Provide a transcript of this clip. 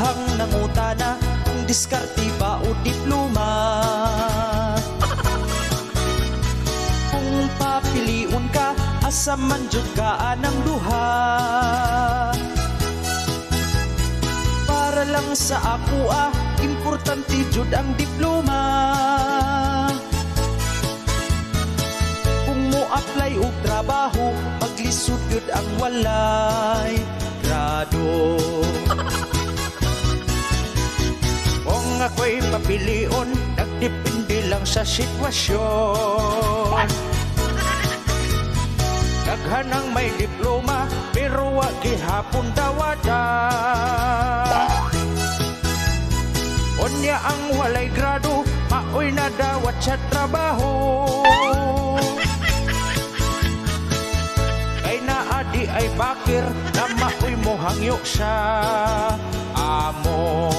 Ilahang nangutana kung diskarte ba o diploma. Kung papilion ka, asa man jud ka anang duha? Para lang sa ako ah, importante jud ang diploma. Kung mo apply og trabaho, maglisod jud ang walay grado. Kung ako'y papilion, nagdepende lang sa sitwasyon. Daghan ang may diploma, pero wa gihapon dawata. Unya ang walay grado, maoy nadawat sa trabaho. Kay naa di ay bakir na maoy mohangyo sa amo.